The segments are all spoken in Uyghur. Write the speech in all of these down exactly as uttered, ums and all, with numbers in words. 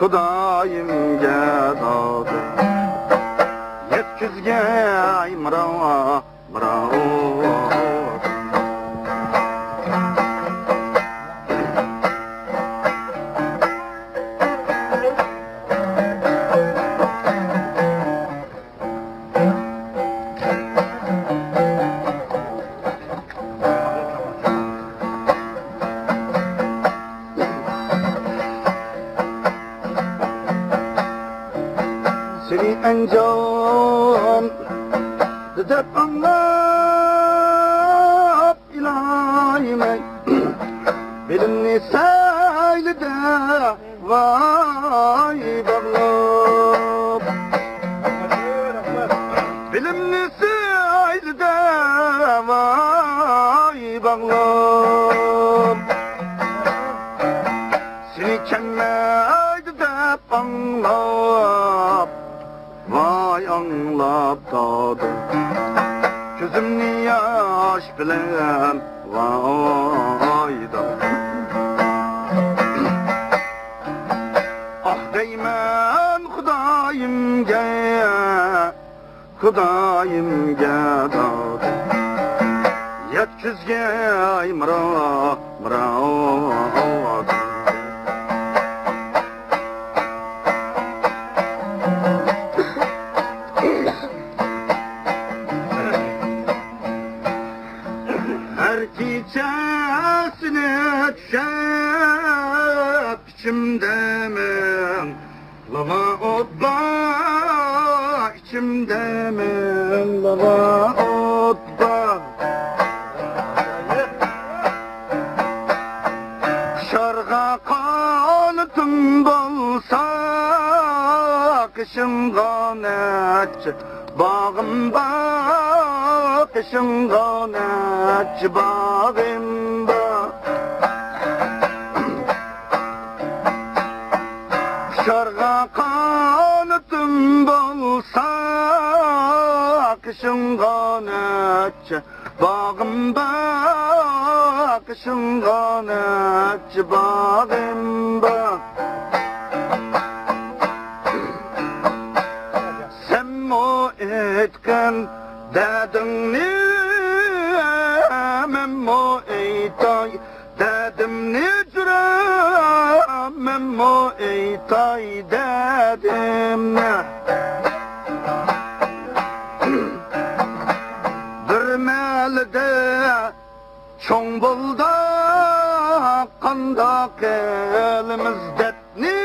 خۇدايىمگە دادىم يەتكۈزگەي مىراۋا، مىراۋا. سېنى ئەنجان دەپ ئاڭلاپ ئىلاھىم ئەي، بېلىمنى سەيلىدە ۋاي باغلاپ. بىلىمنى سەيلىدە ۋاي باغلاپ. سېنى كەلمەيدۇ دەپ ئاڭلاپ، ۋاي ئاڭلاپ دادىم، كۆزۈمنى ياش بىلەن ۋاي دادىم. ئاھ دەيمەن خۇدايىمگە، خۇدايىمگە دادىم، يەتكۈزگەي مىراۋا، مىراۋا. ھەر كېچە سېنى چۈشەپ ئىچىمدە مىڭ لاۋا ئوت بار، ئىچىمدە مىڭ لاۋا ئوت بار. ئۇچارغا قانىتىم بولسا، قېشىڭغا نەچچە باغىم بار، قېشىڭغا نەچچە باغىم بار. ئۇچارغا قانىتىم بولسا، قېشىڭغا نەچچە باغىم بار، قېشىڭغا نەچچە باغىم بار. سەنمۇ ئېيتقىن دەردىڭنى، مەنمۇ ئېيتاي دەردىمنى جۈرەم، مەنمۇ ئېيتاي دەردىمنى. بىر مەھەلدە چوڭ بولدۇق، قانداق قىلىمىز دەردنى،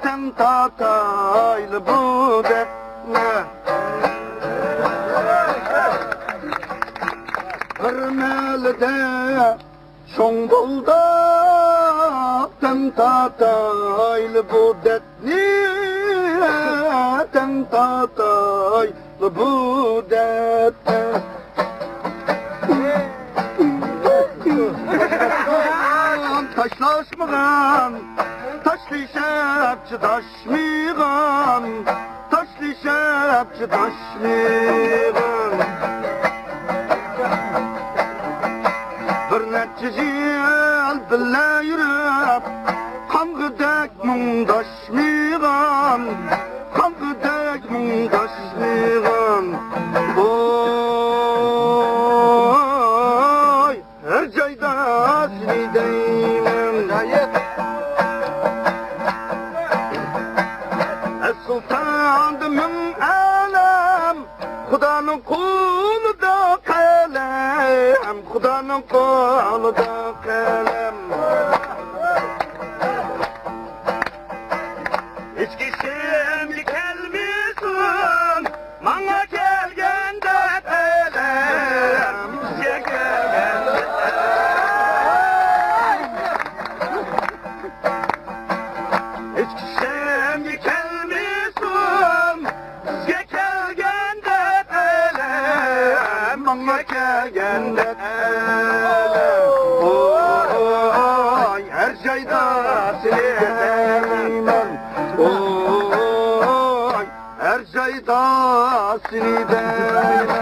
تەڭ تارتايلى بۇ دەردنى. بىر مەھەلدە چوڭ بولدۇق، تەڭ تارتايلى بۇ دەردنى، تەڭ تارتايلى بۇ دەردنى. تاشلاشمىغان، تاشلىشىپ چىداشمىغان، تاشلىشىپ چىداشمىغان. بىر نەچچە يىل بىللە يۈرۈپ، قانغۇدەك مۇڭداشمىغان، قانغۇدەك مۇڭداشمىغان. ۋوي، ھەر جايدا سېنى دەيمەن. ئەسلىتەڭدە مىڭ ئالەم، خۇدانىڭ قولىدا قەلەم، خۇدانىڭ قولىدا قەلەم. ھېچ كىشىمگە كەلمىسۇن، ماڭا كەلگەن دەپ ئەلەم، بىزگە كەلگەن دەپ ئەلەم. ھېچ كىشىمگە كەلمىسۇن، بىزگە كەلگەن دەپ ئەلەم، ماڭا كەلگەن دەپ ئەلەم. ۋوي، ھەر جايدا سېنى دەيمەن. ۋوي، ھەر جايدا سېنى دەيمەن.